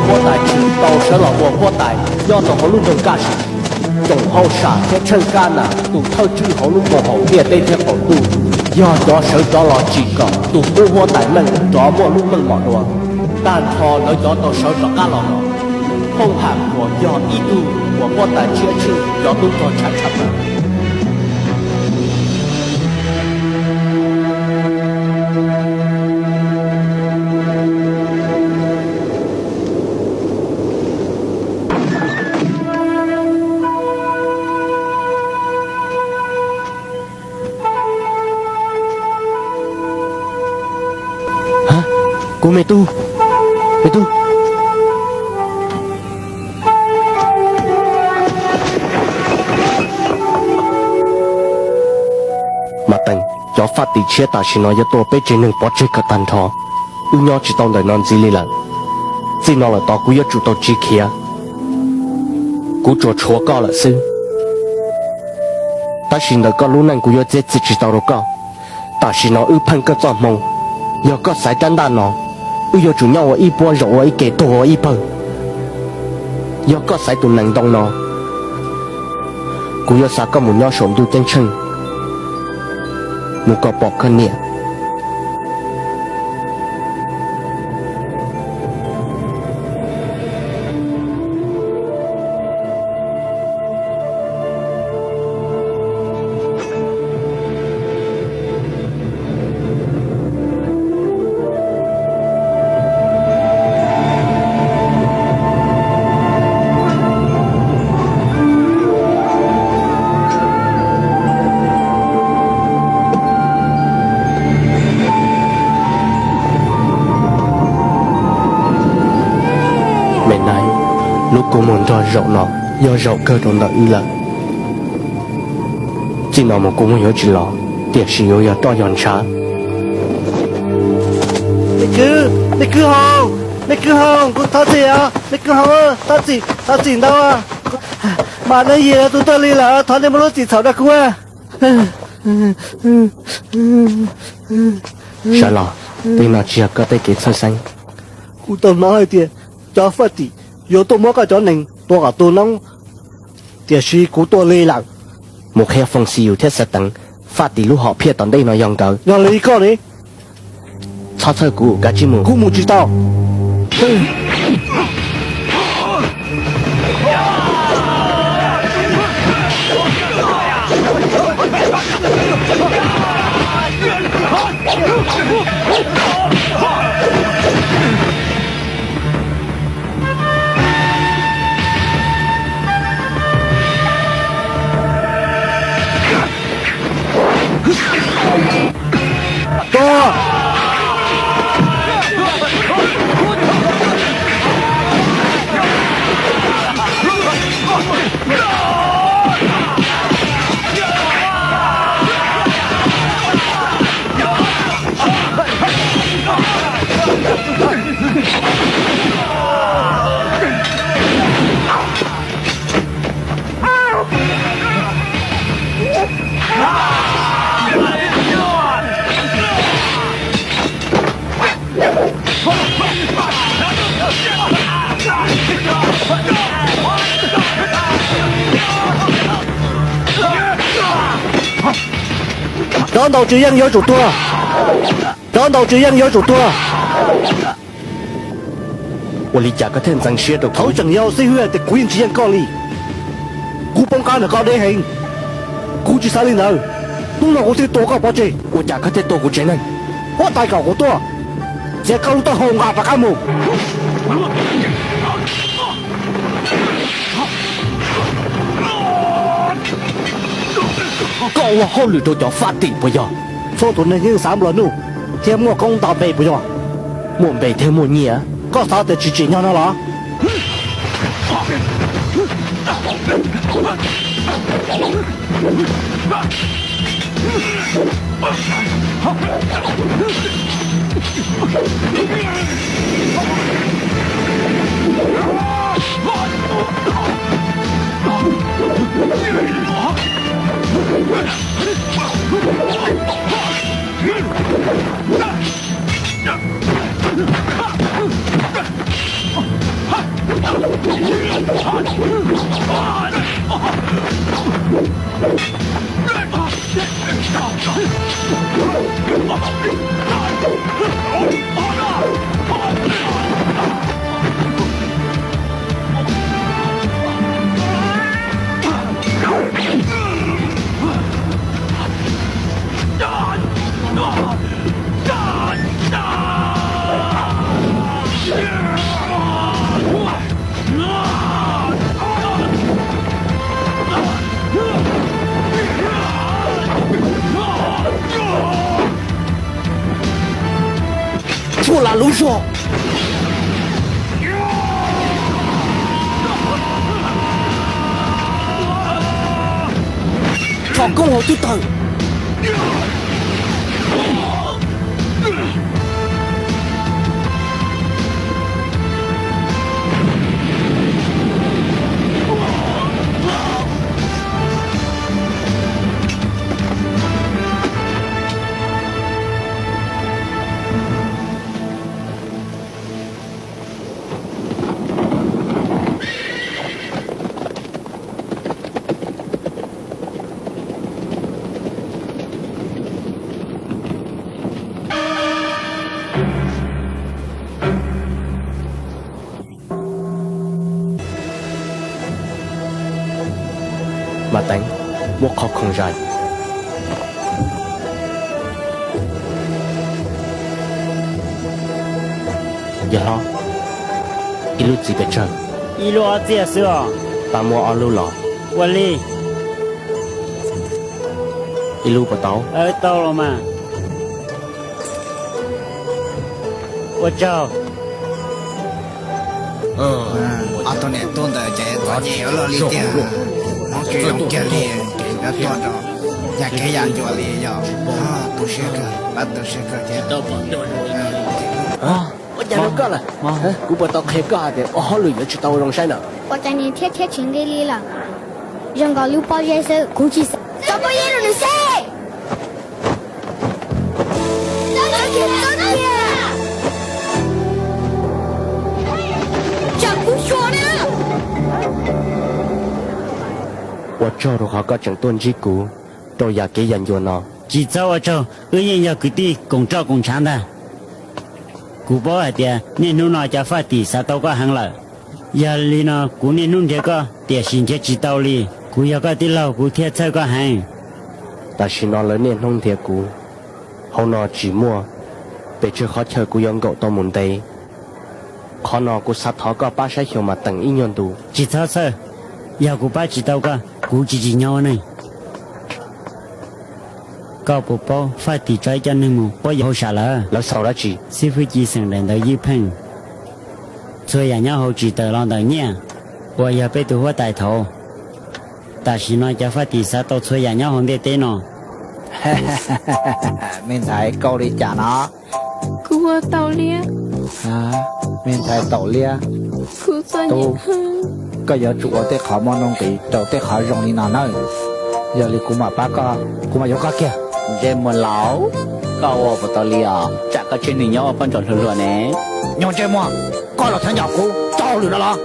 Huab tais tshwm tau sawv los ua huab tais nyob rau hauv lub nroog Kaj Sim. Tsoom hauj sam thiab tsheej kab nas tus thawj tswj hauv lub nroog Haum Ntiaj Teb thiab Qaum Ntuj yog cov sawv rov los tsim kom tus tub huab tais meej rov muaj lub meej mom dua. Tag nrho lawv cov tau sawv rov qab los no, Phooj Ham uas yog ib tug uas huab tais tshiab tswj cov tub rog tshaj tshaj plaws. Kuv me tub, me tub. Mas Teem, cov faj tim tshiab tam sim no yuav tua peb tsev neeg pov tseg kom tag nrho. Wb nyob tsis tau ntawm no ntxiv li lawm. Txij no lawm tod kuv yuav tsum tau tsiv khiav. Kuv tsuas tshuav koj lawm xwb. Tab sis ntawm koj lub neej kuv yuav txiav txim tsis tau rau koj. Tam sim no wb pheej koj txoj hmoo, yog koj xaiv rab ntaj no, wb yuav tsum nyob ua ib puab zaum ua ib ke tuag ua ib pawg. Yog koj xaiv tus nees ntoo no, kuv yuav xa koj mus nyob saum ntuj ceeb tsheej, mus kom pom koj niam. Me Nais, lub kua muag nrog zaum no yog zaum kawg rau ntawm wb lawm. Txij no mus kua muag yuav tsis los, tiam sis yuav yog roj yog ntshav. Me kwv, me kwv Hoo, me kwv Hoo, kuv thov txim os, me kwv Hoo, thov txim, thov txim ntau. Mas Neej Yim lawv tus tuag li lawm, thov nej muab lub txim txhaum rau kuv. Sawv los, tej no tsis yog koj tej kev txhawj xeeb. Kuv tau hnov hais tias cov faj tim yuav tuaj muab koj cov nees tua kom tu noob, tiam sis kuv tuaj lig lawm. Mus qhia Foom Xis Yus thiab Xav Teev, faj tim lub hom phiaj tom ntej no yog nkawd. Yog li koj ne? Txhob txhawj kuv, kav tsij mus. Kuv mus tsis tau. Tua! Cov ntaus tswv yeej yuav tsum tuag. Cov ntaus tswv yeej yuav tsum tuag. Ua li cas koj thiaj ntxeev siab rau kuv? Thaum tseem yau xib hwb hais tias kuv yeej tsis yeej koj li. Kuv poob qab ntawm koj deb heev. Kuv tsis xav li ntawd. Hnub no kuv thiaj tua koj pov tseg. Ua cas koj thiaj tua kuv tsev neeg? Huab tais kom kuv tuaj txiav koj lub taub hau nqa rov qab mus. Koj ua hauj lwm rau cov faj tim puas yog? Txhua tus neeg yeej xav nplua nuj thiab muaj koob nto npe puas yog? Muaj npe thiab muaj nyiaj. Koj xav tias tsis tsim nyog no los? Ua la lub zog. Tso koob hauv tub tawg. Mas Teev, muab qhov khoom zais. Yawg hlob, ib lub txiv pes tsawg? Ib lub ob txiaj xwb os. Pab muab ob lub los. Ua li. Ib lub puas tau? Tau los mas. Ua tsaug. Ob tug niam tub ntawd ces txom nyem ua luaj li tiag, hmoov tsis zoo kiag li, ces yuav tuaj rau yam kev yam ncua li yog. Tu siab kawg, pab tu siab kawg thiab. Ua cas rau koj lawm? Kuv puas tau qhia koj hais tias ua hauj lwm yuav tsis tau zoo saib na? Ua cas nws thiab thiab tsis nqi li lawm? Zoo nkaus lub pob zeb xwb, kuv tsis xav. Tso pob zeb rau nws seb. Tso kiag, tso kiag. Tsam kuv xyuas na. Ua tsaug rau qhov koj tseem tuaj ntsib kuv rau yam kev yam ncua no. Tsis txhob ua tsaug, wb yeej yog kwv tij koom roj koom ntshav ntag. Kuv paub hais tias niaj hnub no cov faj tim xav tau koj heev lawm. Yog li no kuv niaj hnub nrhiav koj tiam sis nrhiav tsis tau li. Kuv yog koj tij laug kuv thiaj txhawj koj heev. Tam sim no lawv niaj hnub nrhiav kuv, hauv no tsis muaj, pes tsawg qhov chaw kuv yuav nkaum tau mus ntev. Qhov no kuv xav thov koj pab saib xyuas Mas Teem ib nyuag ntus. Tsis txhob txhawj, yog kuv pab tsis tau koj, kuv tsis tsim nyog ua neeg. Koj puas paub faj tim tso ib co neeg mus puab yam hauj sam lawm? Lawv xaus dab tsi? Xib fwb Ci xeem daim ntawv ywj pheej, txhua yam nyob hauv tsis tawm los ntawm nyiaj uas yog peb tus huab tais thaud. Tam sim no cov faj tim xav tau txhua yam nyob hauv ntiaj teb no. Me ntxhais, koj ua li cas no? Kuv ua Taum Liab. Me ntxhais Taum Liab, kuv txom nyem. Koj yuav tsum ua tej qhov muaj nuj nqis rau tej qhov zoo li no nawb. Yog li kuv mam pab koj, kuv mam yuav koj kiag. Ntsej muag laus, koj ua puas tau li os? Tsam koj tsev neeg nyob ua poj ntsuam hluas hluas ne. Nyuag ntsej muag, koj los thov ncaum kuv txog lwm no los?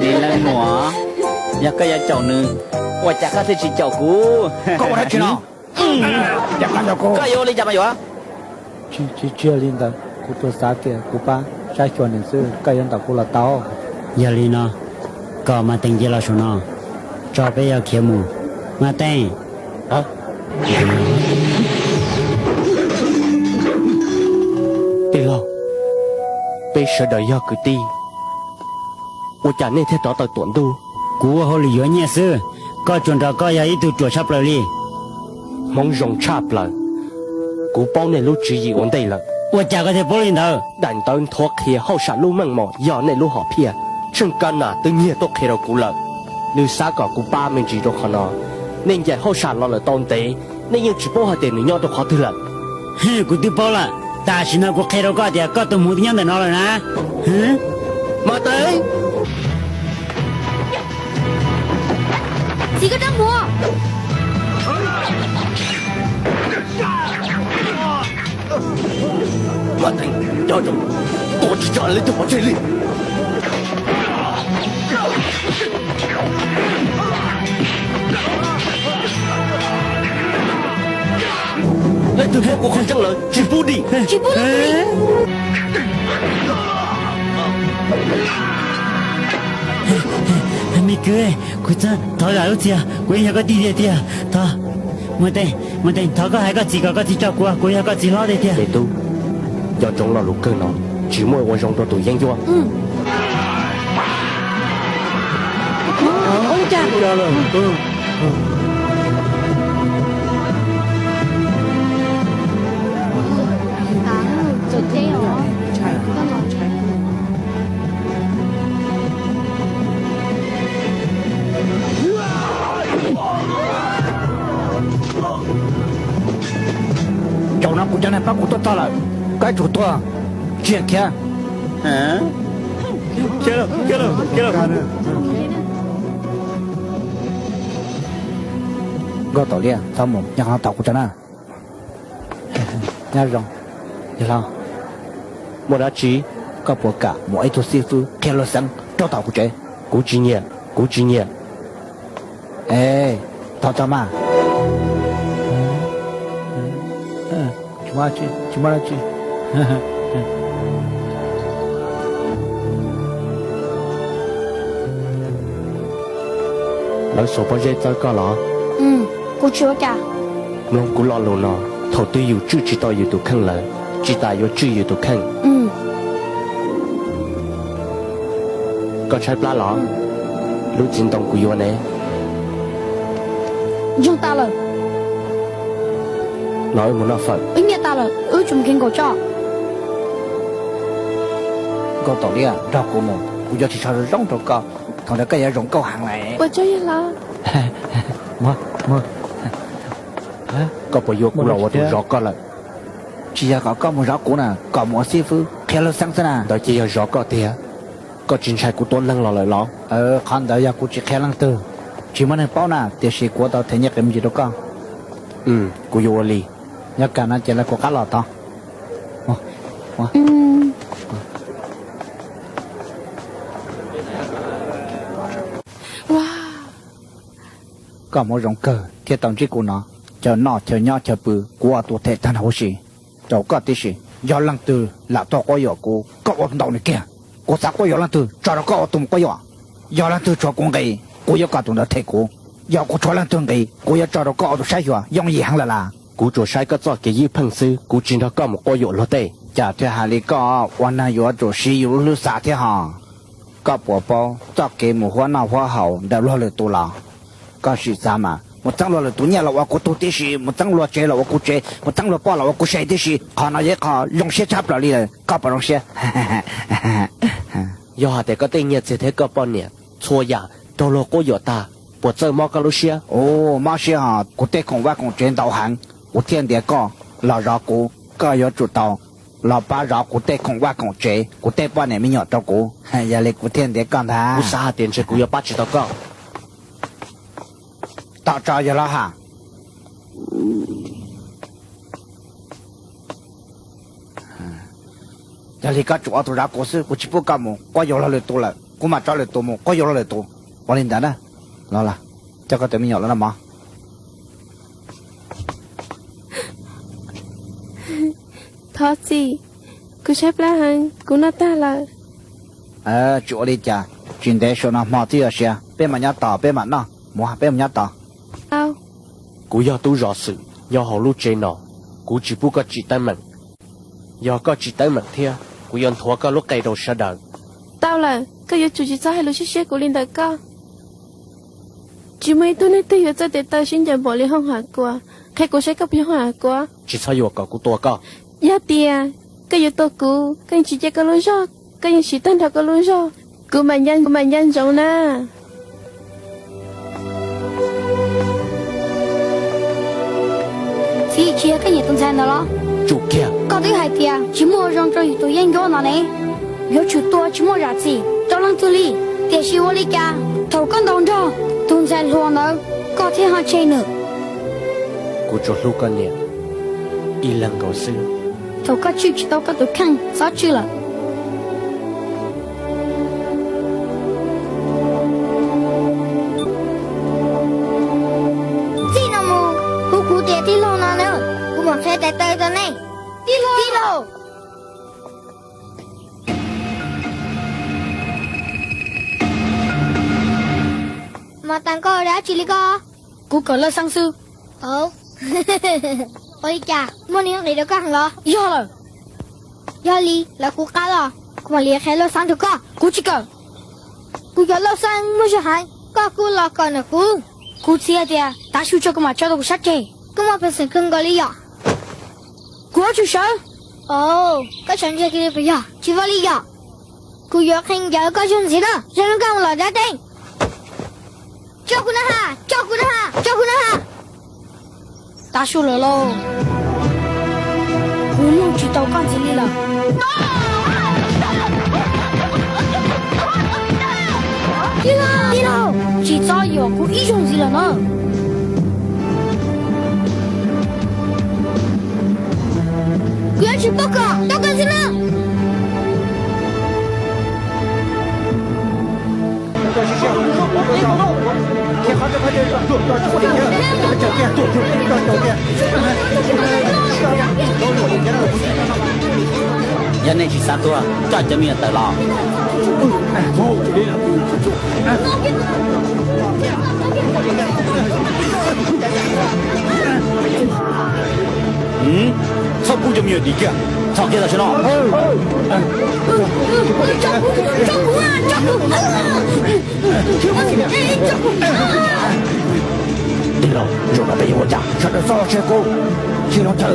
Me leej muam, yog koj yuav caum nws, ua cas koj thiaj tsis caum kuv? Koj ua dab tsi no? Koj yuav ua li cas mas yuav? Tsis, tsis yog li ntawd, kuv tsuas xav tias kuv pab saib xyuas nws xwb, koj yuav ntaus kuv los tau. Yog li no, kom Mas Teem nce los saum no, tso peb yuav khiav mus. Mas Teem. Tij laug, peb sawv daws yog kwv tij, ua cas nej thiaj rov tawm tuam ntuj? Kuv ua hauj lwm yuav nyiaj xwb, koj tsuas nrog koj yog ib tug ruam tshaj plaws li. Hmoov zoo tshaj plaws, kuv paub nej lub tswv yim ua ntej lawm. Ua cas koj thiaj paub li ntawd? Daim ntawv nthuav qhia hauj sam lub meej mom yog nej lub hom phiaj. Tsheej Kab Nas twb nyiag tuaj qhia rau kuv lawm. Nws xav kom kuv pab me ntsis rau qhov no. Nej ncaim hauj sam los lawm tau ntev, nej yeej tsis paub hais tias nws nyob rau qhov twg lawm. Kuv twb paub lawm, tam sim no kuv qhia rau koj tias koj tus hmuv twb nyob ntawm no lawm na. Mas Teem. Txiv, koj rov mus. Mas Teem, nco ntsoov, tua tsis tso leej twg pov tseg li. Leej twg muaj kuv qhov tseeb lawm tsis pub dim. Tsis pub dim. Me kwv, kuv thov zam lub txim, kuv yeej yog koj tij tiag tiag. Thov, Mas Teem, Mas Teem, thov koj hais koj txiv kom koj txiv tso kuv, kuv yog koj txiv hlob tiag tiag. Me tub, nco ntsoov lo lus kawg no, tsis muaj ua zoo rau tus yeeb ncuab. Ib tug tuag, tsis khiav. Nkauj Taum Liaj, txhob mus, nyob qhov no tos kuv tso na. Nyob zoo, yawg hlob. Muaj dab tsi? Koj puas kam muab ib tug xib fwb qhia luag xeeb rau tom kuv tsev? Kuv tsis nyiam, kuv tsis nyiam. Es, thov tso mas. Tsis muaj dab tsi. Lawv xuas pob zeb txawb koj los? Kuv tsis ua cas. Mloog kuv lo lus no, thaum twg yus tswj tsis tau yus tus kheej lawm, tsis tas yuav tswj yus tus kheej. Koj tshaib plab los? Lub txiv ntoo kuv yuav ne. Ntsoog tas lawm. Los wb mus noj fawm. Wb nyiaj tas lawm, wb tsum nkees nkaum tso. Nkauj Taum Liaj, nrog kuv mus, kuv yuav tsis tso zoo zoo rau koj, thaum ntawd koj yuav zoo nkauj heev lawm. Ua tsaug yawg hlob. Koj puas yuav kuv los ua tus zov koj lawm? Tsis yog kom koj mus zov kuv na, kom mus ua xib fwb qhia luag xeeb xwb na. Ntawd ces yog zov koj tiag. Koj tsis ntshai kuv tua neeg los lawm los? Qhov ntawd yog kuv tsis qhia leej twg, tsis muaj neeg paub na, tiam sis kuv tau them nyiaj qias me ntsis rau koj. Kuv yuav ua li. Yog kam no ces lawv kuv qab los tod. Koj hmoov zoo kawg thiaj tau ntsib kuv no. Chaw noj chaw nyob chaw pw kuv ua tus them tag nrho huv si rau koj tib si. Yog leej twg lam tuaj quab yuam kuv, koj ua ntaus nws kiag. Kuv xav quab yuam leej twg tso rau koj ua tus mus quab yuam. Yog leej twg tshuav kuv nqi, kuv yuav kom tus ntawd them kuv. Yog kuv tshuav leej twg nqi, kuv yuav tso rau koj ua tus saib xyuas yooj yim heev lawm las. Kuv tsuas saib koj txoj kev ywj pheej xwb, kuv tsis nrog koj mus quab yuam luag tej. Cas thiaj hais li koj, ua neeg yuav tsum siv yus lub hlwb xav thiab hos. Koj puas paub txoj kev mus huab noj huab haus ntawm luag lwm tus los? Koj sim xav mas, mus txeeb luag lwm tus nyiaj los ua kuv tug tib si, mus txeeb luag tsev los ua kuv tsev, mus txeeb luag poj los ua kuv sev tib si. Qhov no yog ib qho zoo siab tshaj plaws li lawm, koj puas zoo siab? Yog hais tias koj tej nyiaj txiag thiab koj poj niam txhua yam raug luag quab yuam tag, puas txawj mob koj lub siab? Ua, mob siab hos, kuv tej khoom vaj khoom tsev ntau heev, kuv thiaj ntiav koj los zov kuv. Koj yuav tsum tau los pab zov kuv tej khoom vaj khoom tsev, kuv tej poj niam me nyuam rau kuv. Yog li kuv thiaj ntiav koj ntag. Kuv xav hais tias ntshe kuv yuav pab tsis tau koj. Tom tso yawg hlob ha. Yog li koj tsum ua tus zov kuv xwb, kuv tsis pub koj mus quab yuam luag lwm tus lawm, kuv mam tso lwm tus mus quab yuam luag lwm tus. Ua li ntawd na. Los los, coj koj tus me nyuam los noj mov. Thov txim, kuv tshaib plab heev, kuv noj tag lawm. Tsis ua li cas, tsis ntev saum no hmo twb yuav siav, peb mam nyob tos, peb mam noj, mus peb mus nyob tos. Kuv yog tub zov xwm nyob hauv lub tsev no, kuv tsis pub koj tsim teeb meem. Yog koj tsim teeb meem thiab, kuv yuav nthuav koj lub qe rau sawv daws. Tau lawm, koj yuav tsum tsis txhob hais lus siab siab kuv li ntawm koj. Tsis muaj ib tug neeg twg yuav txawj tes taw sib ncaws npaum li Hooj Hav Kuas. Qhia kuv saib koj puas yog Hooj Hav Kuas? Tsis txhob yuam kom kuv tua koj. Yog tias koj yuav tua kuv, koj yeej tsis cia koj lub zog, koj yeej siv tag nrho koj lub zog, kuv mam nco, kuv mam nco ntsoov na. Txiv, tsis yog koj nyiam tus ntxhais ntawd los? Tsum kiag. Koj twb hais tias tsis muaj ua zoo rau yus tus yeeb ncuab no ne. Yuav tsum tua tsis muaj zam txim rau leej twg li. Tiam sis ua li cas thaum koj ntaus nrog tus ntxhais hluas ntawd, koj thiaj ho tseg nws? Kuv tsuas hlub koj niam ib leeg nkaus xwb. Thaum koj tswj tsis tau koj tus kheej, txhob tswj lawm. Txij no mus, hu kuv tias tij laug no na, kuv mam qhia tais taw rau nej. Tij laug! Mas tas koj ua dab tsi li koj? Kuv kawm lawj xeeb xwb. Ua li cas muaj neeg nqis rau koj heev los? Yog lawm. Yog li lawv kuv qab los, kuv mam li qhia lawj xeeb rau koj. Kuv tsis kawm. Kuv cov lawj xeeb muaj zog heev, koj kuj los kawm ntawm kuv. Kuv txiv hais tias tav su tso kuv mam tso rau kuv sab ceg. Koj muaj peev xwm kawg nkaus li yom? Kuv yuav tsum sawv. Koj sawv ntsug kiag li puas yog? Tsis ua li yom. Kuv yuav qhia ncawv koj zog ntxiv na, zoo li koj mus lom dab teeb. Tso kuv na ha, tso kuv na ha, tso kuv na ha. Tav su lawm lauj. Kuv mloog tsis tau koj ntxiv li lawm. Tij laug, tsis txhob yuam kuv ib zaug ntxiv lawm na. Kuv yuav tsis pub kom tau koj ntxiv na. Yog nej tsis xav tuag, coj cov me nyuam tawm los. Txhob pub cov me nyuam dim kiag, txhob kiag tam sim no. Tij laug, zaum no peb yuav ua cas? Sawv daws txhob los seb kuv, tsis los chaw.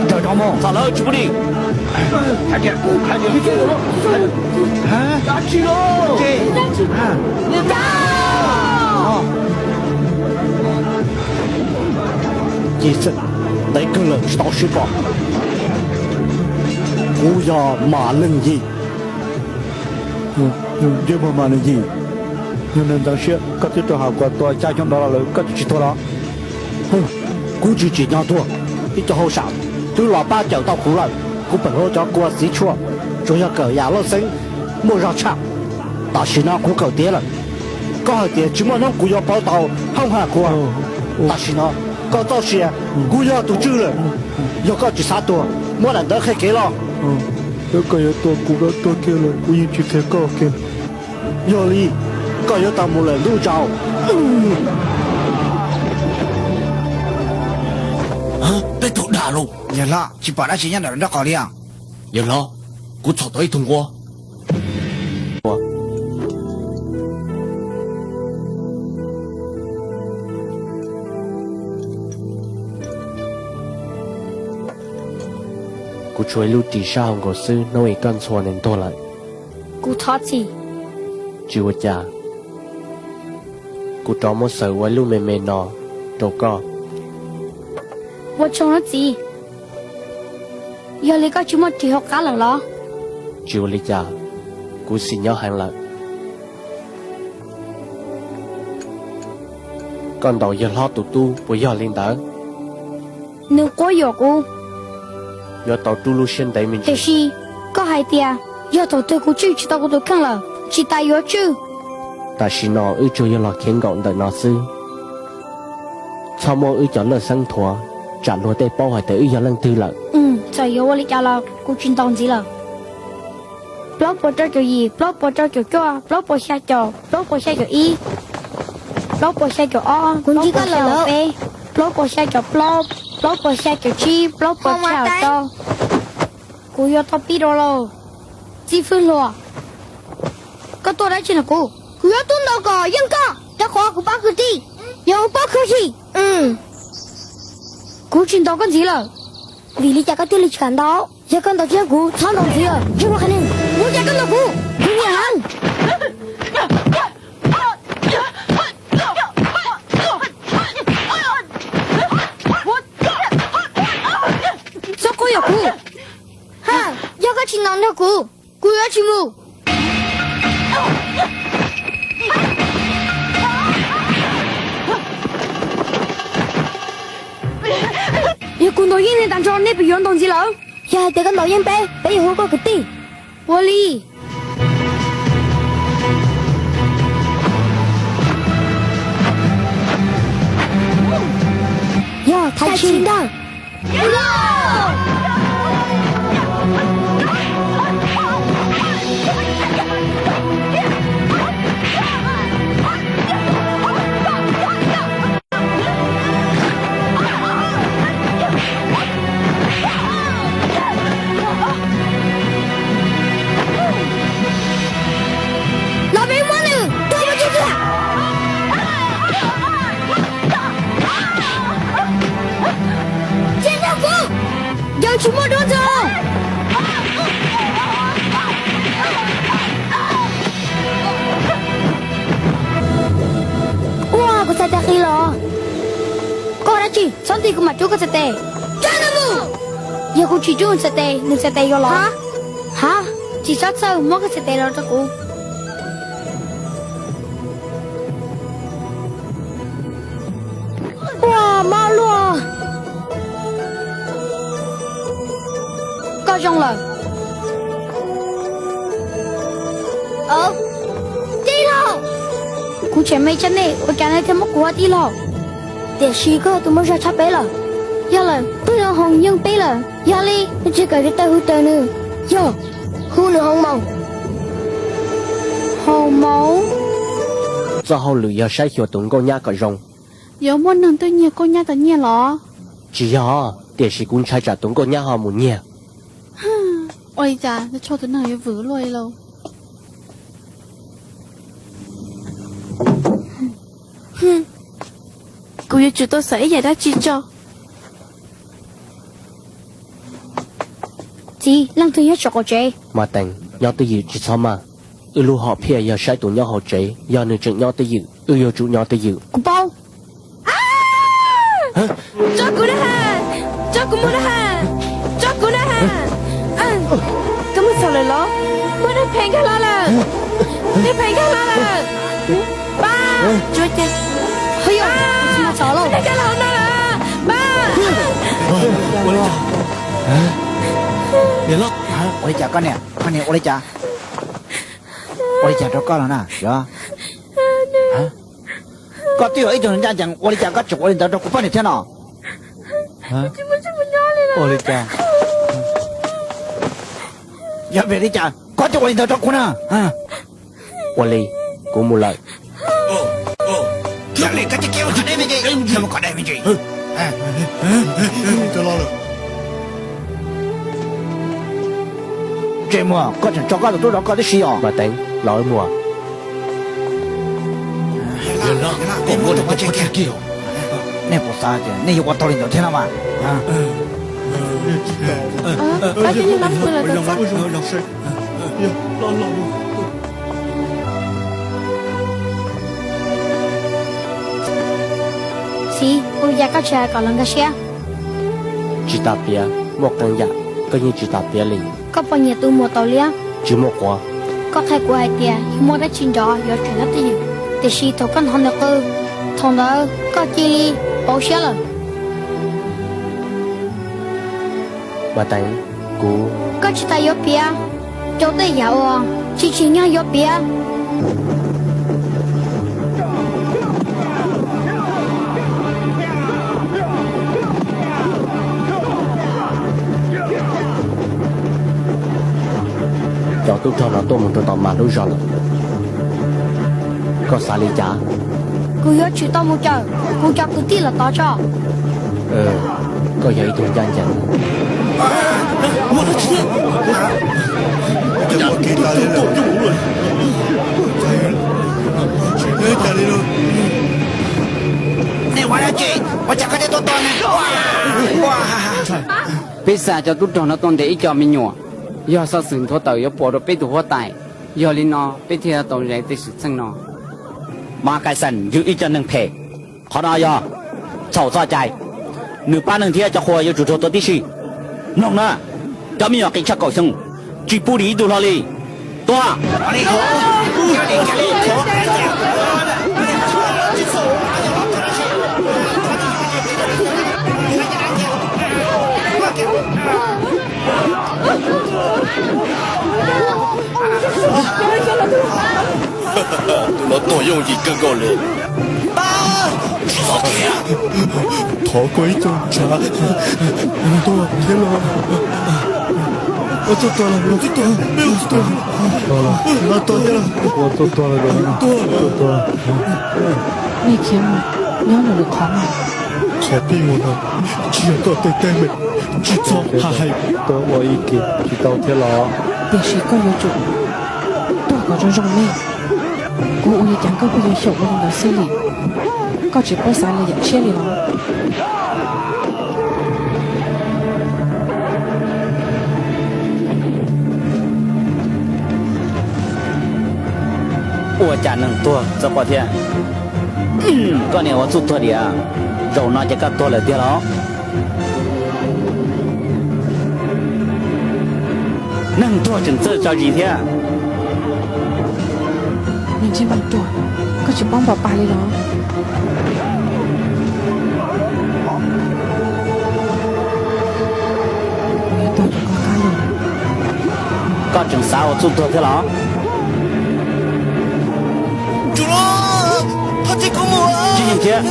Nrog no mus, txog lawm tsis pub dim. Ces txawm ntev kawg lawm tsis tau sib pom. Kuv yog Mas Leej Yim. Yog Mas Leej Yim, yog neeg ntxeev siab, koj twb rau hauv kuv tua xya xyoo ntau los lawm koj tseem tsis tuag los? Kuv tsis tsim nyog tuag, ib co hauj sam twb los pab cawm tau kuv lawm. Kuv peem hlub cov kua txiv tshuaj, tsuas yog kawm yam loj xeeb muaj zog tshaj. Tam sim no kuv kawm tiav lawm. Koj hais tias tsis muaj hnub kuv yuav pauv tau hoob hab kua. Tam sim no koj txoj sia, kuv yog tus tswj lawm. Yog koj tsis xav tuag, muab daim ntawv qhia kev los. Yog koj yuav tua kuv los tua kiag los kuv yeej tsis qhia koj kiag. Yog li, koj yuav tau mus lawm ntuj tsaus. Peb tug dag lauj. Yawg hlob, tsis pom dab tsi nyob ntawm nraub qaum li os. Yawg hlob, kuv txhom tau ib tug nquab. Kuv tshuav ib lub ris sab hauv nkaus xwb, hnub ib koj ntxhua nws ntuag lawm. Kuv thov txim. Tsis ua cas. Kuv rov muab xaws ua ib lub me me no rau koj. Ua tsaug nawb txiv. Yog li koj tsis muaj ris hauv qab lawm los? Tsis ua li cas, kuv xis nyob heev lawm. Koj ntaus yawg hlob tus tub puas yog li ntawd? Nws quab yuam kuv. Yuav tau rub lub siab ntev me ntsis. Tiam sis koj hais tias yog thaum twg kuv tswj tsis tau kuv tus kheej lawm, tsis tas yuav tswj. Tam sim no wb tsuas yog los khiav nkaum ntawm no xwb. Txhob muab wb cov lawj xeeb nthuav, tsam luag tej paub hais tias wb yog leej twg lawm. Txawm yuav ua li cas los kuv tsis ntaus ntxiv lawm. Plaub puas rau caum yim, plaub puas rau caum cuaj, plaub puas xya caum, plaub puas xya caum ib, plaub puas xya caum ob, kuv ntsib koj lawm peb, plaub puas xya caum plaub, plaub puas xya caum tsib, plaub puas xya caum rau. Kuv yuav tau pib rau lauj. Txiv hwj hluas, koj tuaj dab tsi no kuv? Kuv yuav tuaj ntaus kom yeej koj, rau qhov kuv pab kwv tij, yog kuv pab khuv xim. Kuv tsis ntaus koj ntxiv lawm. Vim li cas koj thiaj li tsis kam ntaus? Yog koj ntaus tsis yeej kuv, txhob ntaus ntxiv lawm. Tsis ua qhov neeg, ua cas koj ntaus kuv? Kuv nyiam heev. Txhob quab yuam kuv. Ha, yog koj tsis ntaus nrog kuv, kuv yuav tsis mus. Yog kuv ntaus yeej nej tag nrho, nej puas yuav ntaus ntxiv lawm? Yog hais tias koj ntaus yeej peb, peb yuav hu koj kwv tij. Ua li. Yog thaj tsis ntag. Los peb muab nws tua pov tseg tiag. Tsis muaj duab ntxoog. Ua, kuv txhais tes qis los. Koj ua dab tsi? Txhob ntxub kuv mam rub koj txhais tes. Yog kuv tsis rub nws txhais tes, nws txhais tes yuav los. Ha, tsis txhob txhawj, muab koj txhais tes los rau kuv. Ua, mob luaj. Koj zoo lawm. Tij laug, kuv tseem me tsa nej, ua cas nej thiaj muab kuv ua tij laug? Tiam sis koj yog tus muaj zog tshaj peb lawm. Yog lawm, twb yog Hoo Yeej peb lawm. Yog li, nej tsis kam yuav tawg hu tawg nws. Yog, hu nws Hoo Maus. Hoo Maus. Txoj hauj lwm yog saib xyuas tus nkauj nyab kom zoo. Yuav muaj neeg twj nyiag nkauj nyab tau nyiaj los? Tsis yog, tiam sis kuv ntshai tsam tus nkauj nyab ho mus nyiag. Ua li cas tshuav tus neeg yuav vwm luaj li lauj? Kuv yuav tsum tau xav ib yam dab tsi tso. Txiv, leej twg nyob saum qaum tsev? Mas Teev, nyob twj ywm tsis txhob maj. Wb lub hom phiaj yog saib tus nyob hauv tsev, yog nws tseem nyob twj ywm, wb yuav tsum nyob twj ywm. Kuv paub. Tso kuv na ha, tso kuv mus na ha, tso kuv na ha. Koj mus txog lawm los? Muaj neeg phem nkag los lawm, neeg phem nkag los lawm. Pab, tsuav ces, ua li cas koj niam, koj niam ua li cas? Ua li cas rau koj los na? Koj twb yog ib tug ncaj ncees, ua li cas koj tseem ua li ntawd rau kuv poj niam thiab no? Ua li cas? Yog vim li cas koj thiaj ua li ntawd rau kuv na? Ua li, kuv mus lawm. Ntsej muag, koj tseem tso koj tus tub rov koj tib si os. Mas Teev, los wb mus. Nej puas xav tias nej yuav ua tau li ntawd thiab no mas? Txiv, ua li cas koj tsis hais kom lawv nkag siab? Tsis tas piav, muaj qee yam koj yeej tsis tas piav li. Koj puas nyiam tus muam Taus Liab? Tsis muaj quav. Koj qhia kuv hais tias yog muaj dab tsi nrov yuav tsum nyob twj ywm, tiam sis thaum koj hnov nws qw, thaum ntawd koj cia li pauv siab lawm. Mas Teev, kuv... Koj tsis tas yuav piav rau tej yam uas tsis tsim nyog yuav piav. Cov tub rog no tuaj mus rau tom Mas lub zos lawm. Koj xav li cas? Kuv yuav tsum tau mus cawm kuv cov kwv tij los tod tso. Koj yog ib tug ncaj ncees. Peb xa cov tub rog no tuaj ntes ib co me nyuam, yog xov xwm nthuav tawm yuav pom rau peb tus huab tais. Yog li no peb thiaj tau zais tej xwm txheej no. Mas Kaixas yog ib co neeg phem, qhov no yog txhaum txoj cai. Nws pab neeg thiab cov qhua yuav tsum raug tua tib si. Mloog na, cov me nyuam qis tshaj kaum xyoo, tsis pub nws ib tug hlo li. Tua! Tus no tuag yooj yim kawg nkaus li. Thov koj ib co ntshav tuaj thiab los. Ua txuj tuag los, ua txuj tuag, ua txuj tuag, ua txuj tuag thiab los. Ua txuj tuag los, ua txuj tuag. Nej khiav mus nyob ntawm lwm qhov mas. Qhov peb ua no tsis yog koj tej teeb meem, tsis txhob hais. Tuaj ua ib ke tsis tau thiab los? Tiam sis koj yuav tsum tuag kom zoo zoo me. Kuv ua li cas koj pheej yuav xyaum ua li ntawd xwb li? Koj tsis paub xav li yam tshiab li los? Ua cas neeg tuag txog ko thiab? Koj niam ua txuj tuag diam, zaum no ces koj tuag lawm tiag los? Neeg tuag tseem txawj tso zis thiab. Ntsej muag ruam, koj tsis paub npaum li los? Koj tseem xav ua txuj tuag thiab los? Tsis yeej thiab.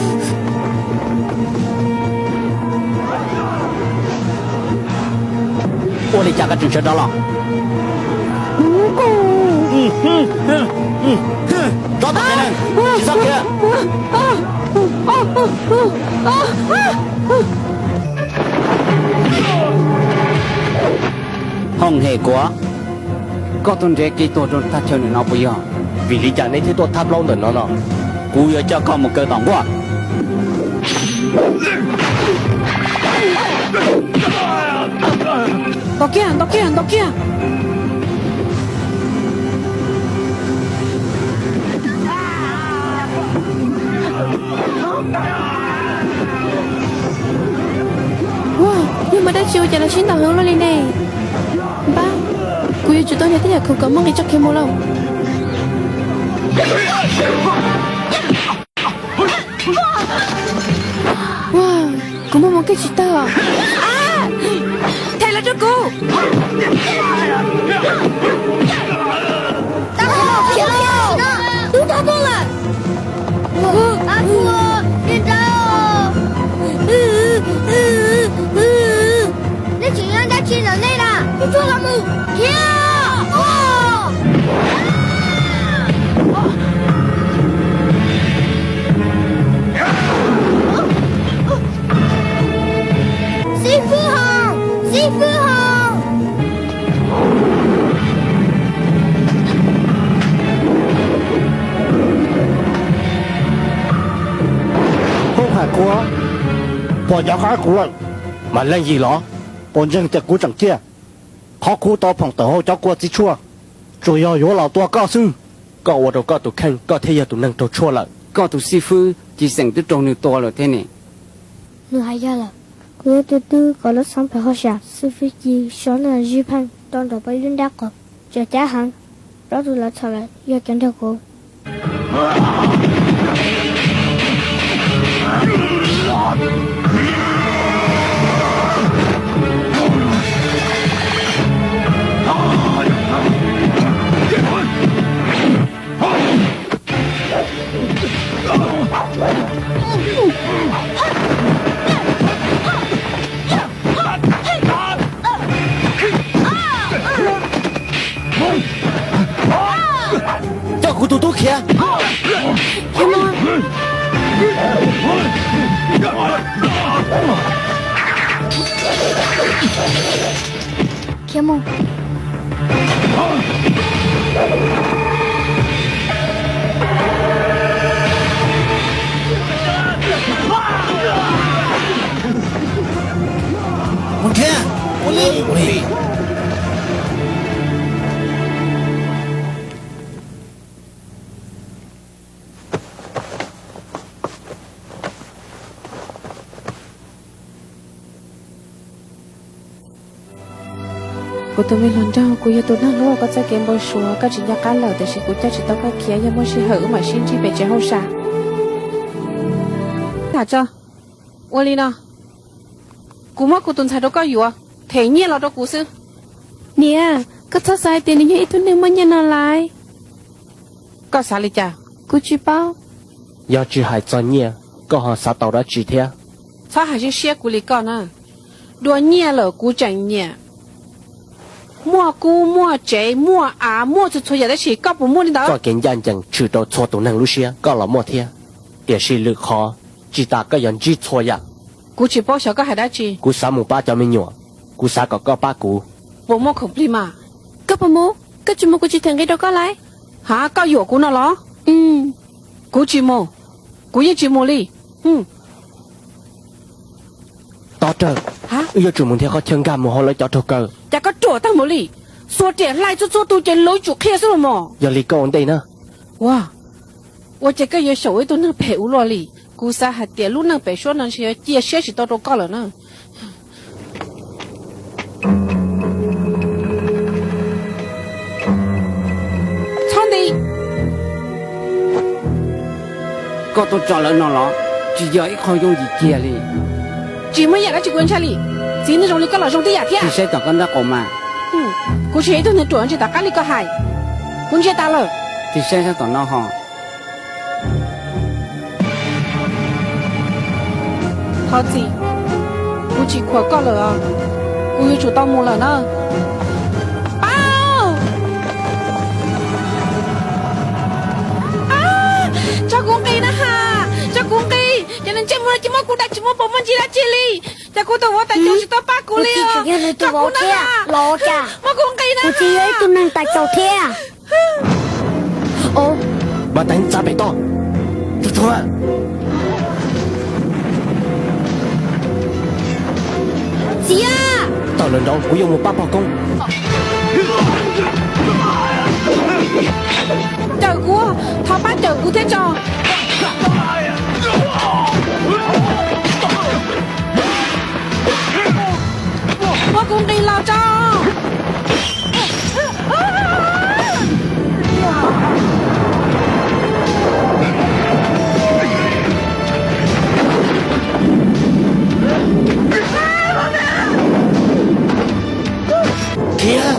Ua li cas koj tseem sawv rov los? Tso tos, tsis txhob khiav. Hooj hem kuav, koj tuaj nrhiav kev tuag rau thaj chaw nws no puas yog? Vim li cas neb thiaj tuaj thab plaub ntawm no no? Kuv yuav coj koj mus kaw tom nkuaj. Ntaus kiag, ntaus kiag, ntaus kiag. Ua, yog muaj dab tsi ua cas los sib ntaus heev luaj li ne? Npab, kuv yuav tsum tau nrhiav tej yam khoom kom muaj nqis tso khiav mus lauj. Ua, kuv muaj mus kiag tsis tawg. Them los rau kuv. Tub tag tuaj lawm. Nej tseem nyob dab tsi ntawm nej na? Tuaj los mus khiav. Xib fwb Hoo, xib fwb Hoo. Hooj hem kuav, puas nco qab kuv lawm? Mas leej yim los? Puas ntseeg tias kuv tseem ciaj? Qhov kuv tau phoom tawm hauv cov kua txiv tshuaj, tsuas yog yuav los tua koj xwb. Koj ua rau koj tus kheej, koj thiaj yog tus neeg raug tshuaj lawm. Koj tus xib fwb Ci Xeem twb raug nws tua lawm thiab ne. Nws hais yog lawm. Kuv yuav tus twg kom lub xeev pem hauj sam xib fwb Ci so noj zij pheej rau nraum peb lub nrab qaum, tseem cab heev. Plaub tus lawv txhaum lawm yog cov nrog kuv. Coj kuv tus tub khiav. Khiav mus. Mus nrhiav, ua li, ua li. Kuv tus me hluas nraug, kuv yog tus neeg hlub koj txoj kev npau suav, koj tsis nco qab lawm, tiam sis kuv coj tsis tau koj khiav, yog muaj sij hawm wb mam sib ntsib pem tsev hauj sam. Tham tso, ua li no, kuv muab kuv tus ntxhais rau koj yuav, them nyiaj los rau kuv xwb. Niam, koj txhob xav hais tias nws yog ib tug neeg muaj nyiaj no lais. Koj xav li cas? Kuv tsis paub. Yog tsis hais txog nyiaj, koj ho xav tau dab tsi thiab? Txhob hais siab siab kuv li koj na. Dua nyiaj lawm kuv tseem nyiam. Muaj kub muaj tsev muaj av muaj txhua txhua yam tab sis koj puas muaj li ntawd? Koj kev ncaj ncees tshwm rau txhua tus neeg lub siab, koj los muaj thiab. Tiam sis lwm qhov, tsis tas koj yuav ntsib txhua yam. Kuv tsis paub xyov koj hais dab tsi. Kuv xav mus pab cov me nyuam, kuv xav kom koj pab kuv. Puas muaj khoom plig mas? Koj puas mus? Koj tsis mus kuv tsis them nqi rau koj lais. Ha, koj yuam kuv no los? Kuv tsis mus, kuv yeej tsis mus li. Tov rawg, wb yuav tsum mus nrhiav qhov chaw nkag mus hauv lawv cov raug kaw. Cas koj ruam tag mus li, xuas riam hlais txhua txhua tus ces lawv tsum qhia xwb los mas. Yog li koj ua ntej na. Ua, ua cas koj yuav xyaum ua ib tug neeg phem ua luaj li? Kuv xav hais tias lub neej pem suab no ntshe yuav cia siab tsis tau rau koj lawm na. Txhob nti. Koj tuaj tso lawv no los? Tsis yog ib qho yooj yim kiag li. Tsis muaj yam dab tsi kuv ntshai li. Txiv neej zoo li koj los zoo tib yam thiab. Tig saib tom koj nraub qaum mas. Kuv tsis yog ib tug neeg ruam ntse tom qab li koj hais. Kuv ntsia tas lawm. Tig saib sab tom no ho. Thov txim, kuv tsis khuam koj lawm os. Kuv yuav tsum tau mus lawm na. Pab! Tso kuv nqis na ha! Tso kuv nqis! Cov neeg ntsej muag no cia muab kuv dag tsis muaj pov muaj ntsis dab tsi li. Cas kuv tus vauv tais caus tsis tau pab kuv li os. Tso kuv na ha! Muab kuv nqis na ha! Kuv txiv yog ib tug neeg tais caus thiab. Mas teev txav pem toj. Tsuag tsuag. Txiv, tawm lawm nraud, kuv yuav mus pab pog koob. Cawm kuv, thov pab cawm kuv thiab tso. Muab kuv nqis los tso. Khiav lauj,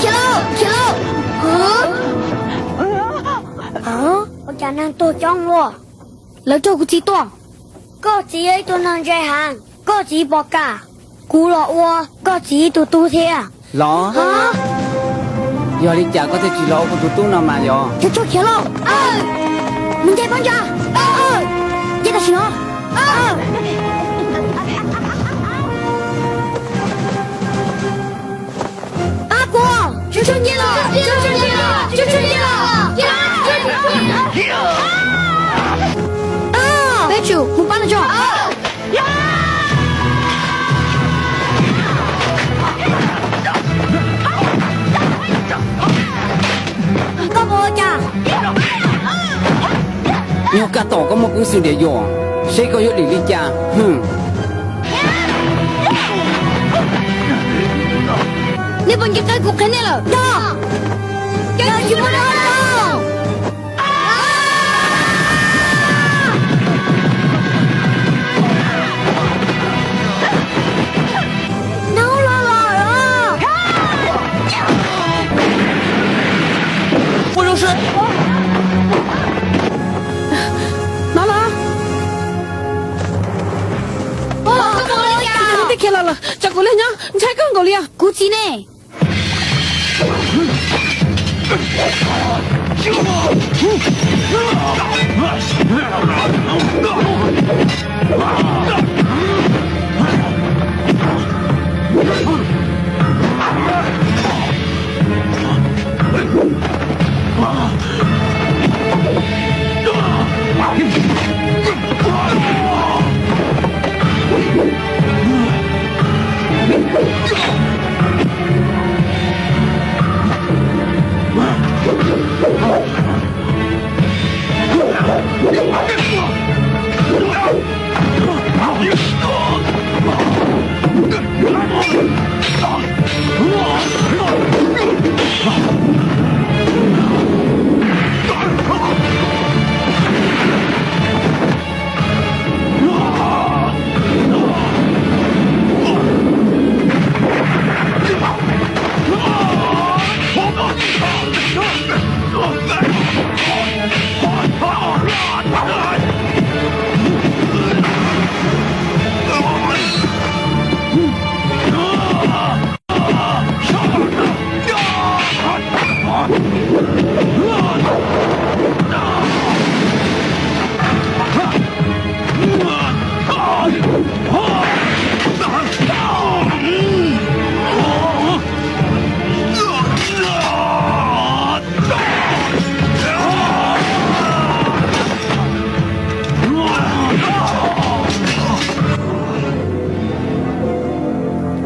khiav lauj, khiav lauj! Ua cas neeg tuag coob ua luaj? Lawv raug kuv txiv tua. Koj txiv yog ib tug neeg ntse heev, koj txiv pom kam kuv los ua koj txiv ib tug tub thiab los? Yog li cas koj thiaj tsis los ua kuv tus tub no mas yog? Khiav tso khiav lauj! Mus nce pob ntsa! Nce tam sim no! Ab, kuv, tsuag tsuag nce los, tsuag tsuag nce los, tsuag tsuag nce los! Peb tsum mus pab lawv tso. Koj puas ua cas? Nyob kaj tom koj muaj peev xwm diam yom, seb koj yuav dim li cas. Nej puas nce qab kuv qhia nej lawm? Yog, yog tsis muaj dab laug. Nov los los. Nov los. Nov los, tib khiav los lawm, tso kuv lig nyob, ntshai kawg nkaus li os. Kuv txiv ne?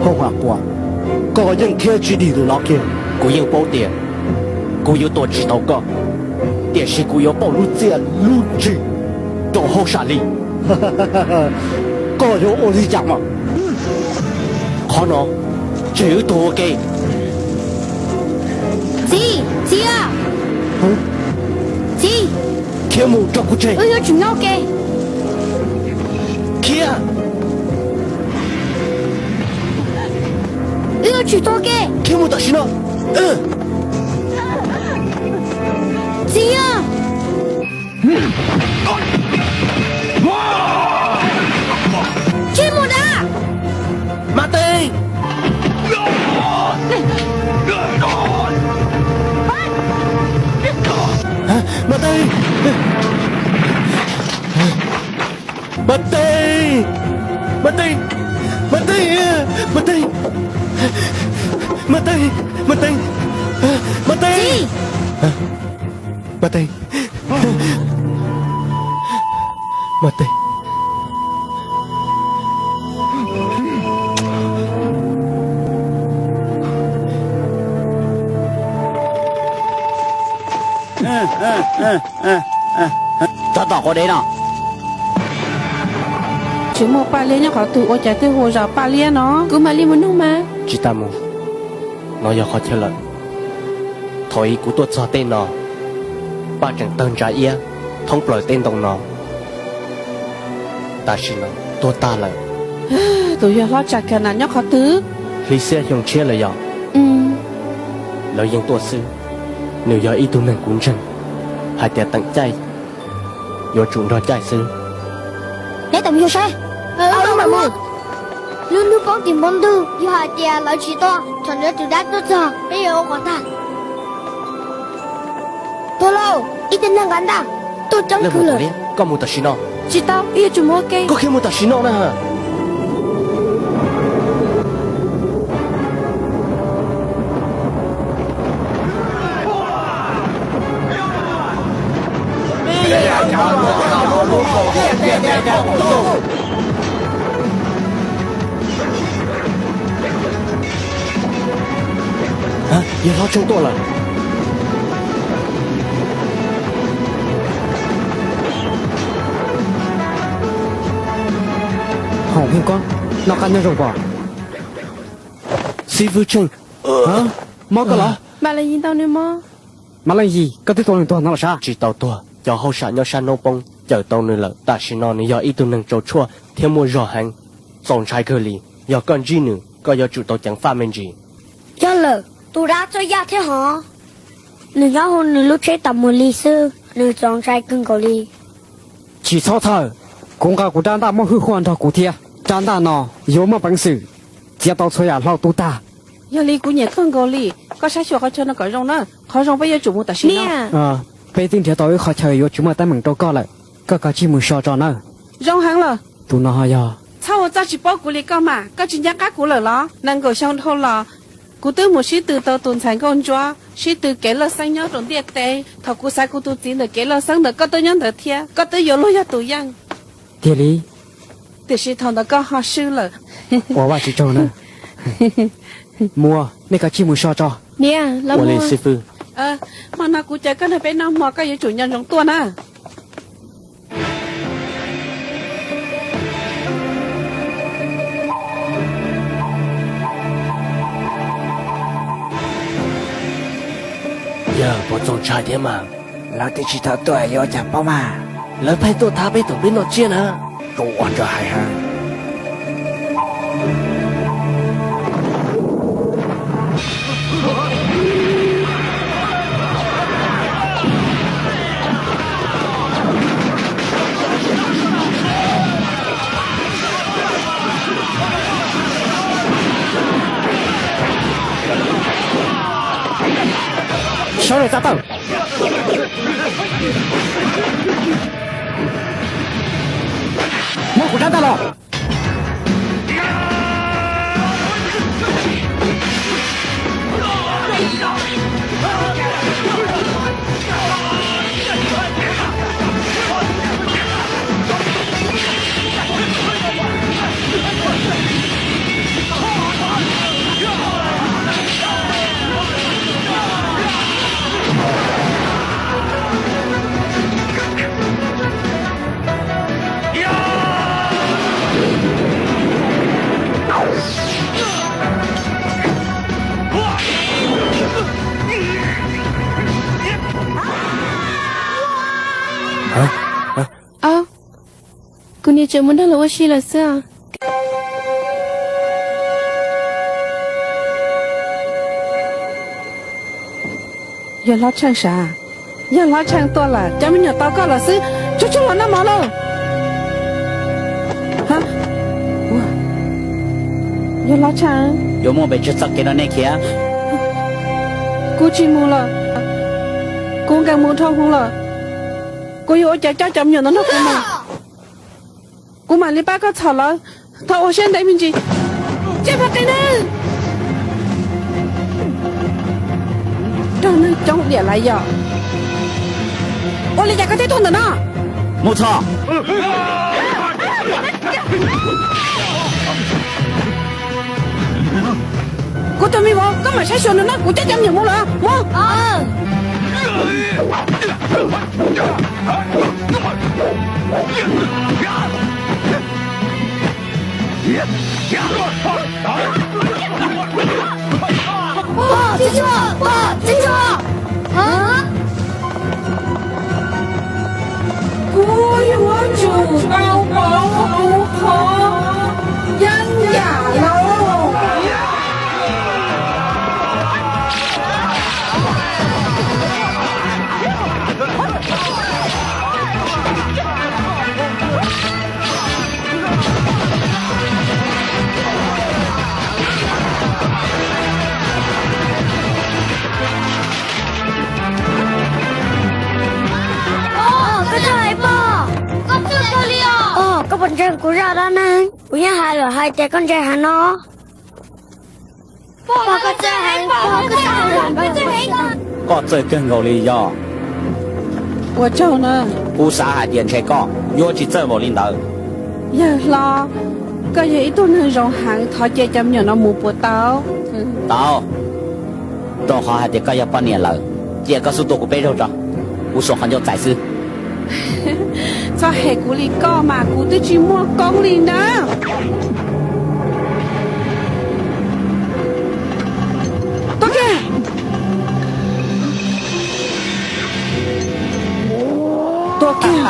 Hauj Vam Quas, koj yeej khiav tsis dim lawm los kiag. Kuv yeej paub tias kuv yuav tua tsis tau koj. Tiam sis kuv yuav pauj lub txiaj lub ntsig rau hauj sam li. Koj yuav ua li cas mas? Qhov no tseg wb tuag ua ke. Txiv, txiv, txiv, khiav mus rau kuv tsev. Wb yuav tsum nyob ua ke. Khiav. Wb yuav tsum tuag ua ke. Khiav mus tam sim no. Txiv, tseg mus da. Mas Teeb! Mas Teeb! Mas Teeb! Mas Teeb! Mas Teeb! Mas Teeb! Mas Teeb! Mas Teeb! Mas Teeb! Mas Teeb! Mas Teeb! Mas Teeb! Tab tom quav dev no. Tsis muaj paj liab nyob qhov twg ua cas twb hu zos paj liab no? Kuv mam li mus nug mas. Tsis tas mus, no yog qhov chaw lawm. Thaum ub kuv tuaj txog tej no, paj tseem tawg ntsa iab thoob plaws tej ntoo no. Tam sim no tuag tag lawm. Tus yawg hlob Tsam Kas Nas nyob qhov twg? Hli xiab xyoo tshiab lawm yog? Lawv yeej tuaj xwb. Nws yog ib tug neeg kuv ntseeg, hais tias teem caij yuav tsum nrog caij xwb. Neb tau mus yug saib. Lub hnub poob tim npoo ntug, yog hais tias lawv tsis tuaj, thaum ntawd tus dab tuaj txog peb yuav ua qhov tag. Tuag lauj, ib tug neeg nqa ntaj tuaj coob kawg lawm. Koj mus tam sim no. Tsis tau, wb yuav tsum mus ua ke. Koj khiav mus tam sim no na. Yawg hlob Tsheej tuaj lawm. Hoom Heej Koob, noj qab nyob zoo pob? Xib fwb Tsheej. Mob koj los? Mas Leej Yis ntau nws mob. Mas Leej Yis, koj twb tua nws tuag no los sav? Tsis tau tuag, cov hauj sam nyob sab hnub poob cawm tau nws lawm. Tam sim no nws yog ib tug neeg tsaus tshuaj thiab muaj zog heev, txaus ntshai kawg li. Yog koj ntsib nws, koj yuav tsum tau ceev faj me ntsis. Yog lawm, tus dab txawj yaj thiab hov. Nws nyob hauv nws lub tsheb tas mus li xwb, nws txaus ntshai kawg nkaus li. Tsis txhob txhawj, kuv nqa kuv rab ntaj muaj hwj huaj nrog kuv thiab. Rab ntaj no yuav muaj peev xwm txiav tau txhua yam hlau tu tag. Yog li kuv nyiam kawg nkaus li. Koj saib xyuas qhov chaw no kom zoo na, qhov zoo peb yuav tsum mus tam sim no. Peb twb nrhiav tau ib qhov chaw yuav tsis muaj teeb meem rau koj lawm, koj kav tsij mus so tso nawb. Zoo heev lawm. Tus no ho yog? Txhob ua txoj tsis paub kuv li koj mas, koj tsis nco qab kuv lawm los? Nees nkaum xyoo dhau los, kuv twb mus sib tw tau tus ntxhais nkauj ntsuab, sib tw kev laj xeeb nyob rau ntiaj teb. Thaum kuv xaiv kuv tus txiv ntawm kev laj xeeb ntawd koj twb nyob ntawd thiab, koj twb yuav luag yog tus yeej. Tiag li? Tiam sis thaum ntawd koj ho swb lawm. Ua Vajtswv tsaug na. Muaj, nej kav tsij mus so tso. Ua li xib fwb. Hmo no kuv caw koj nrog peb noj hmo, koj yuav tsum nco ntsoov tuaj na. Yawg puas txaus ntshai thiab mas? Lawv twb tsis tau tuaj yuav cas paub mas. Lawv pheej tuaj thab peb thaum peb noj tsiab na. Tsuas ua raws hais heev. Sawv daws tsa tawm. Muab kuv rab ntaj los. Tseem mus nrog luag ua si lawm xwb. Yog Hlob Tsheej sav? Yog Hlob Tsheej tuaj lawm, cov me nyuam tau koj lawm xwb. Tsuag tsuag los noj mov lauj. Yog Hlob Tsheej. Yuav muaj pes tsawg txoj kev rau nej khiav? Kuv tsis mus lawm. Kuv nkees mus dhau hwv lawm. Kuv yuav ua cas coj cov me nyuam ntawd nrog kuv mus? Kuv mam li pab koj txhom lawv. Thov ua siab ntev me ntsis. Cia pab qe na. Nrog neeg coob diam lawm yom. Ua li cas koj thiaj tuaj ntawm no? Mus txhom. Kuv tus me vauv, koj mam saib xyuas nws na, kuv coj cov me nyuam mus lawm. Mus. Kuv yuav tsum tau pauv kuv qhov yeeb yam lauj. Koj txawj hais pog, koj txawj kawg li os. Koj puas ntseeg kuv zaj dab neeg? Kuv yeej hais lawm hais tias koj ntse heev no. Pog, koj txawj heev, pog, koj txawj heev. Koj txawj kawg nkaus li yog. Ua tsaug na. Kuv xav hais tias ntshe koj yuav tsis txawj npaum li ntawd. Yawg hlob, koj yog ib tug neeg zoo heev, thov cia cov me nyuam no mus puas tau? Tau. Rau qhov hais tias koj yog poj niam lawm, cia koj xub tuaj kuv peb zaug tso, kuv xuas qhov ncauj txais xwb. Txhob hem kuv li koj mas, kuv twb tsis muaj koob li na. Tuaj kiag. Tuaj kiag.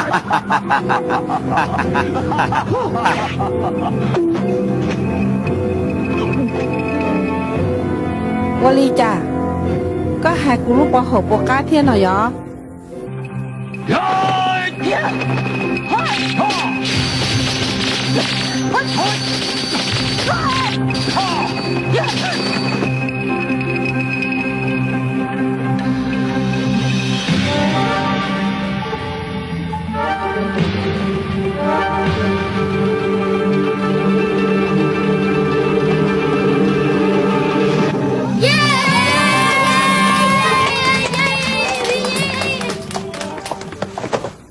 Ua li cas koj hais kuv lub pov haum puas qab thiab no yog?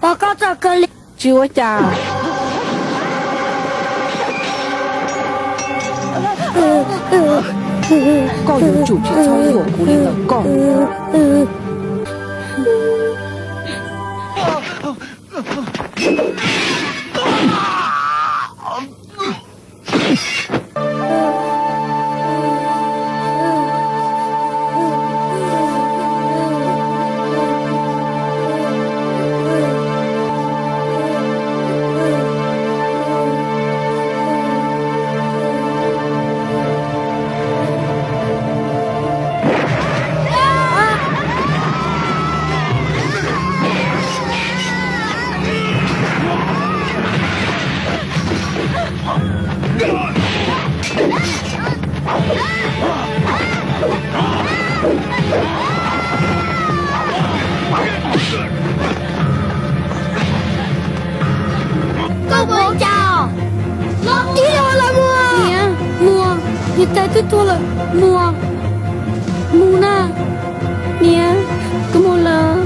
Pog, koj txawj kawg li. Tsis ua cas. Koj yuav tsum tsis txhob yuam kuv li ntawm koj. Koj ua cas? Ib los lawm Muas. Niam, Muas, niam tais twb tuag lawm Muas. Mus na. Niam, koj mus lawm.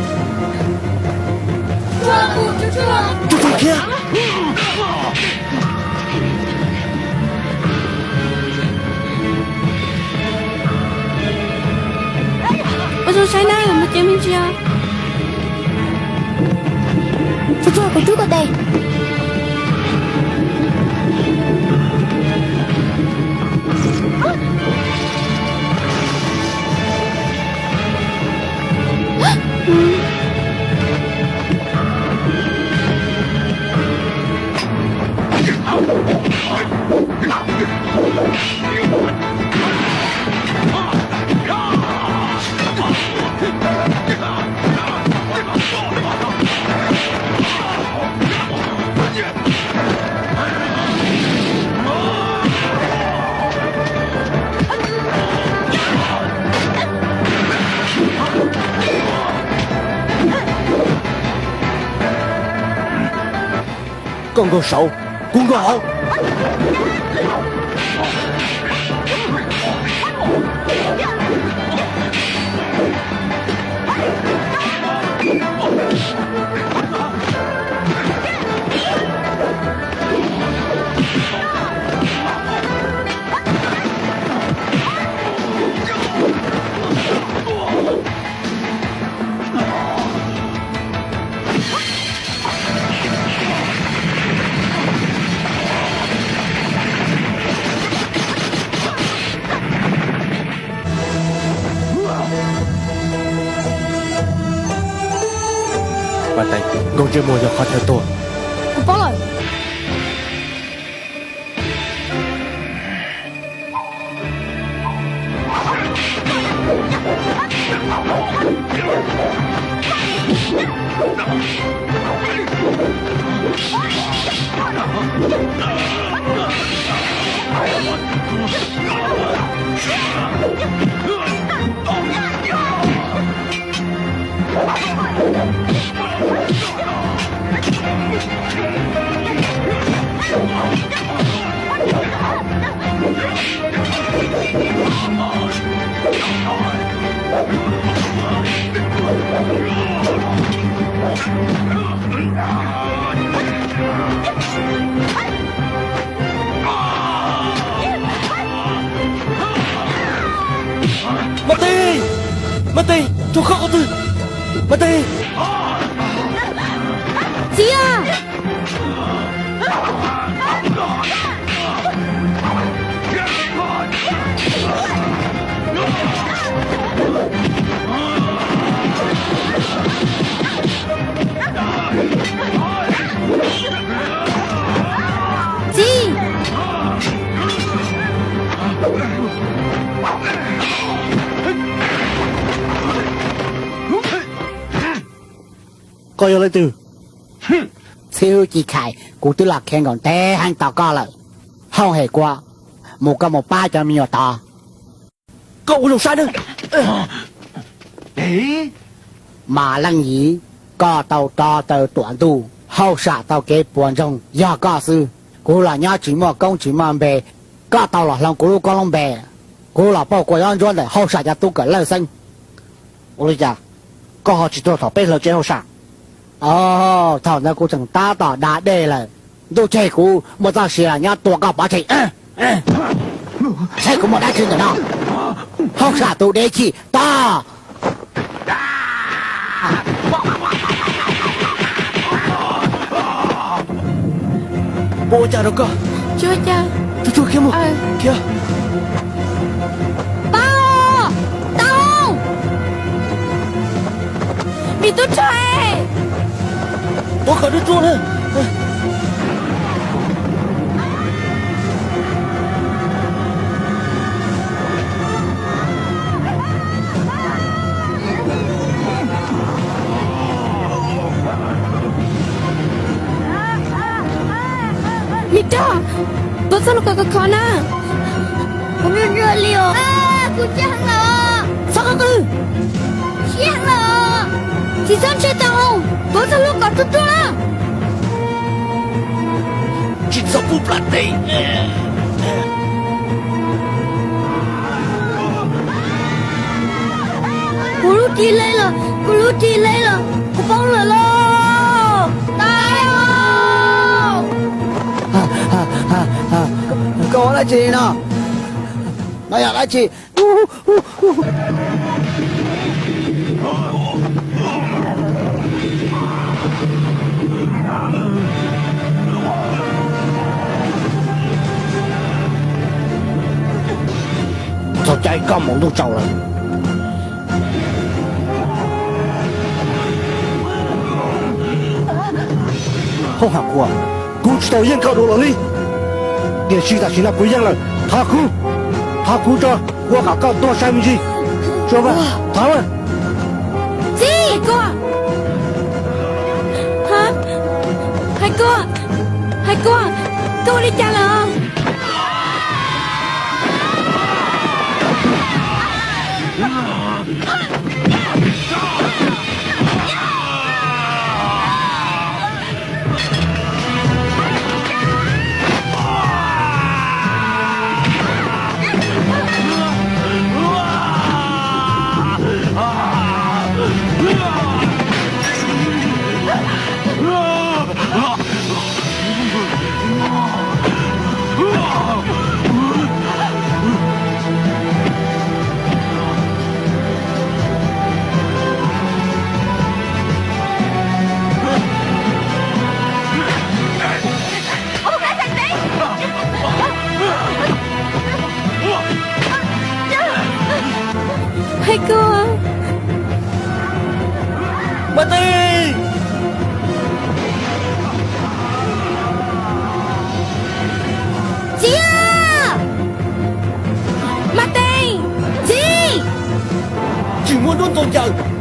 Ua zoo saib na, mus ceev me ntsis os. Tsuag tsuag, kuv rub koj tes. Koj nkaug saud, kuv nkaug hauv. Nkaug ntsej muag yog qhov chaw tuag. Kuv paub lawm. Mas Tis, Mas Tis, rau khawb qhov twg? Mas Tis. Txiv a! Txiv! Koj yog leej twg? Txhiv Hwj Ci Khais, kuv twb los khiav nkaum ntev heev tos koj lawm. Hooj Hem Kua, mus koj mus pab cov me nyuam tod. Koj ua zoo saib nawb. Mas Leej Yim, koj tau rov tawm tuam ntuj, hauj sam tau kev puas ntsoog yog koj xwb. Kuv los nyob tsis muaj koob tsis muaj npe, koj tau los hloov kuv lub koob lub npe. Kuv los pauj kua zaub ntsuab ntawm hauj sam cov tub kawm lawj xeeb. Ua li cas koj ho tsis tuag thaum peb hlawv tsev hauj sam? Thaum ntawd kuv tseem tab tom da dej lawm, ntuj tseg kuv muaj txoj sia los nyob tua koj pov tseg. Saib kuv muaj dab tsi ntawm no. Hauj sam tus dev chim tog. Puas ua cas rau koj? Tub tuag khiav mus, khiav. Tau, tau. Me tub rog, tuav kom nws ruaj na. Me rog, tuav txoj hlua kom khov khov na. Kuv nyuaj nyuaj li os. Kuv siab heev lawm. Txhob qw. Siab heev lawm. Tsis txhob ntshe tau, tuav txoj hlua kom ruaj ruaj na. Tsis txhob pub plam teb. Kuv lub ris lej los, kuv lub ris lej los, kuv poob lawm lauj. Tau. Koj ua dab tsi no? No yog dab tsi? Txog caij koj mus ntuj tsaus lawm. Hoob Ham Kua, kuv tsis tau yeej koj dua los li. Tiam sis tam sim no kuv yeej lawm, thov kuv, thov kuv tso, kuv ua kom koj tuag sai me ntsis. Tso, thov. Txiv! Hais Kua! Hais Kua! Hais Kua! Koj ua li cas lawm? Peb kuj, Mas Teej! Txiv! Mas Teej! Txiv! Tsis muaj duab ntxaus caws.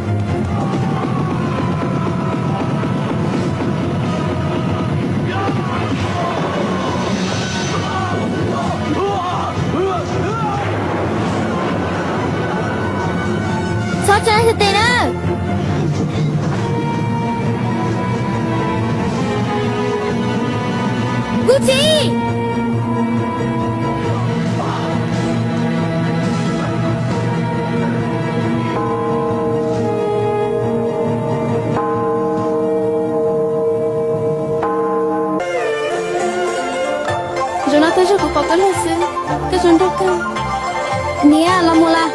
Txhob tsa xyov tes na. Kuv txiv! Zaum no twb yog kuv pom koj lawm xwb, koj zoo nraug kawg. Niam, los mus las.